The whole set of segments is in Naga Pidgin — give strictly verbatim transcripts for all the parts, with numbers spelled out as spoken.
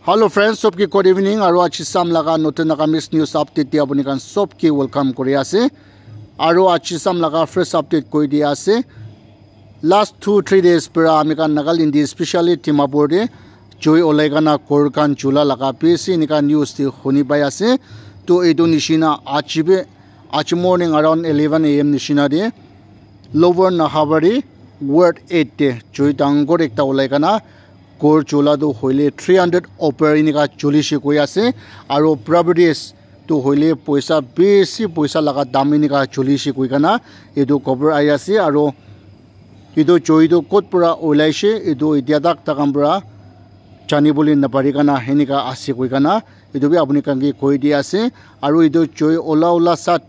Hello friends, sob ki good evening. Aru aji sam laga notun Nagamese news update te apuni khan sob ki welcome kuri ase. Aru aji sam laga first update koi dia ase. Last two three days pura ami khan Nagaland te, especially Dimapur te jui olai kana ghor khan jula laga bishi enika news te huni pai ase. To etu nishina aji bi, aji morning around eleven a m nishina te Lower Nahabari Ward eight te jui dangor ekta olai kana ghor jula tu hoile three hundred over enika julishe koi ase. Aru properties tu hoile poisa bishi, poisa laga dam enika julishe koi kana etu khobor ahi ase. Aru etu jui tu kot pura olaishe, etu etia tak takhan pura jani bole napari kana enika ase koi kana etu bi apuni khan ke koi di ase. Aru etu jui ola ola sat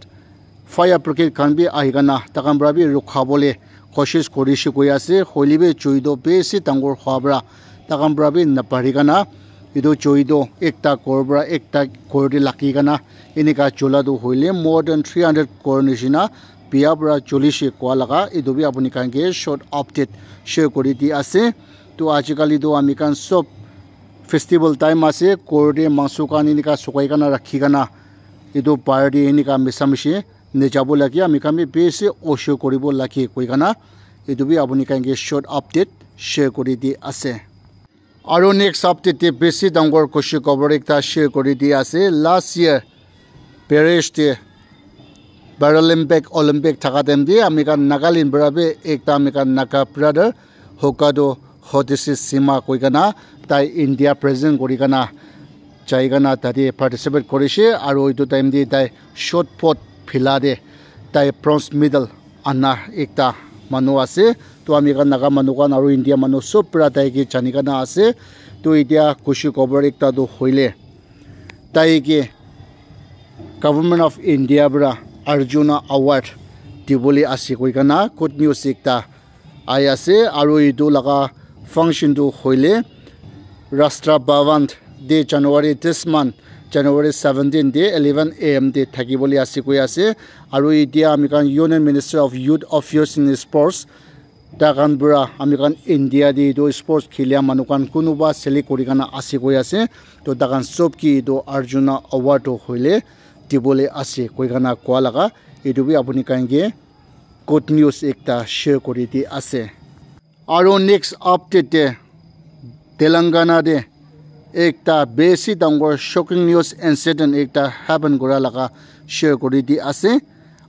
fire brigade khan bi ahi kana takhan pura bi rukha bole koshish kurishe koi ase, hoile bi jui tu bishi dangor hua pura takhan pura bi napari kana etu jui tu ekta ghor pura ekta ghor te lagi kana enika jula tu hoile more than three hundred ghor nishina bia pura julishe koi laga etu bi apuni khan ke short update share kuri di ase. To aji kali tu ami khan sob festival time ase, ghor te mangso khan enika sukai kana rakhi kana etu bahar te enika misa mishi najabo lage, ami khan bi bishi osho kuribo lage koi kana etu bi apuni khan ke short update share kuri di ase. Aru next update te bishi dangor khushi khobor ekta share kuri di ase. Last year Paris te Paralympic Olympic thaka time te ami khan Nagaland pura bi ekta ami khan Naga brother Hokado Hodisi Sima koi kana tai India present kuri kana jai kana tate participate kurishe, aru etu time te tai shot put phila te tai bronze medal ana ekta manu ase. To ami khan Naga manu khan aru India manu sob pura tai ke jani kana ase. To etia khushi khobor ekta tu hoile tai ke Government of India pura Arjuna Award dibole ase koi kana good news ekta ahi ase. Aru etu laga function tu hoile Rashtra Bhavan te January this month, January seventeen te eleven a m te thaki bole ase koi ase. Aru etia ami khan Union Minister of Youth Affairs and Sports takhan pura ami khan India te etu sports khilia manu khan kunuba select kuri kana ase koi ase. To takhan sob ki etu Arjuna Award tu hoile dibole ase koi kana kua laga etu bi apuni khan ke good news ekta share kuri di ase. Aru next update te Telangana te ekta bishi dangor shocking news incident ekta happen kura laga share kuri di ase.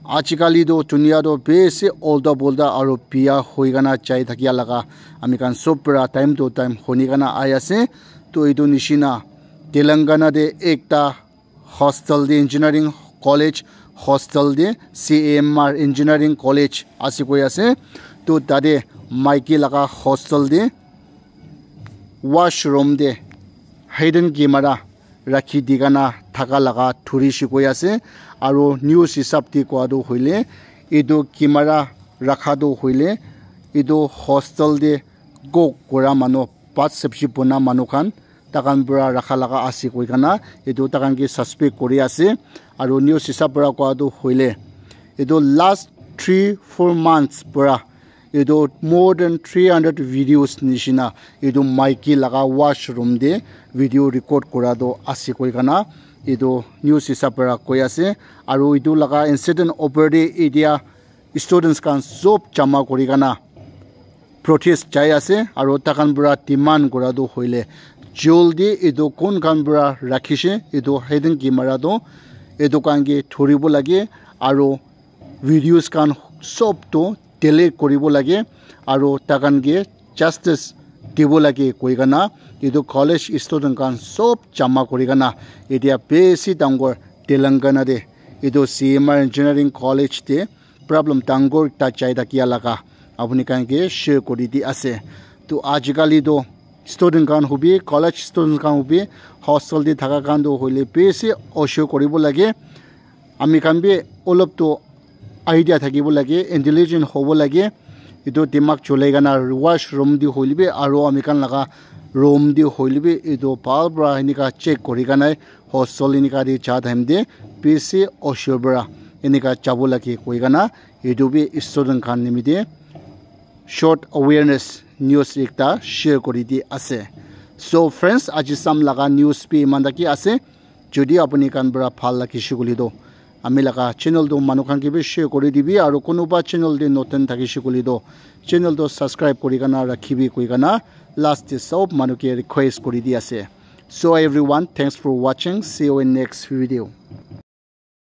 Ajikali tu dunia tu bishi ulta pulta aru biya hoi kana jai thakia laga ami khan sob pura time to time huni kana ahi ase. To etu nishina Telangana te ekta hostel te engineering college hostel te C M R engineering college ase koi ase. To tate maiki laga hostel te washroom te hidden camera rakhi di kana thaka laga thurishe koi ase. Aru news hisab te kua tu hoile etu camera rakha tu hoile etu hostel te cook kura manu, bhat sabji bona manu khan takhan pura rakha laga ase koi kana etu takhan ke suspect kuri ase. Aru news hisab pura kua tu hoile etu last three four months pura etu more than three hundred videos nishina etu maiki laga washroom te video record kura tu ase koi kana etu news hisab pura koi ase. Aru etu laga incident opor te etia students khan sob jama kuri kana protest jai ase. Aru takhan pura demand kura tu hoile jaldi etu kun khan pura rakhishe etu hidden camera tu etu khan ke thoribo lage aru videos khan sob tu delete kuribo lage aru takhan ke justice dibo lage koi kana etu college student khan sob jama kuri kana etia bishi dangor Telangana te etu C M R engineering college te problem dangor ekta jai thakia laga apuni khan ke share kuri di ase. To ajikali to student khan hobi, college student khan hobi, hostel te thaka khan to hoile bishi osho kuribo lage. Ami khan bi olop to idea thakibo lage, intelligent hobo lage. Etu dimag cholai kena washroom te hoile bi aru ami khan laga room te hoile bi etu bhal para enika check kuri kena hostel enika te ja time te bishi osho para enika jabo lage koi kena etu bi student khan nimite short awareness news ekta share kuri di ase. So friends, aji sam laga news bi iman taki ase. Jodi apuni khan para bhal lagise koile toh, ami laga channel toh manu khan ke bi share kuri dibi, aru kunuba channel te notun thakise koile toh, channel toh subscribe kuri kana rakhibi koi kana last te sob manu ke request kuri di ase. So everyone, thanks for watching. See you in next video.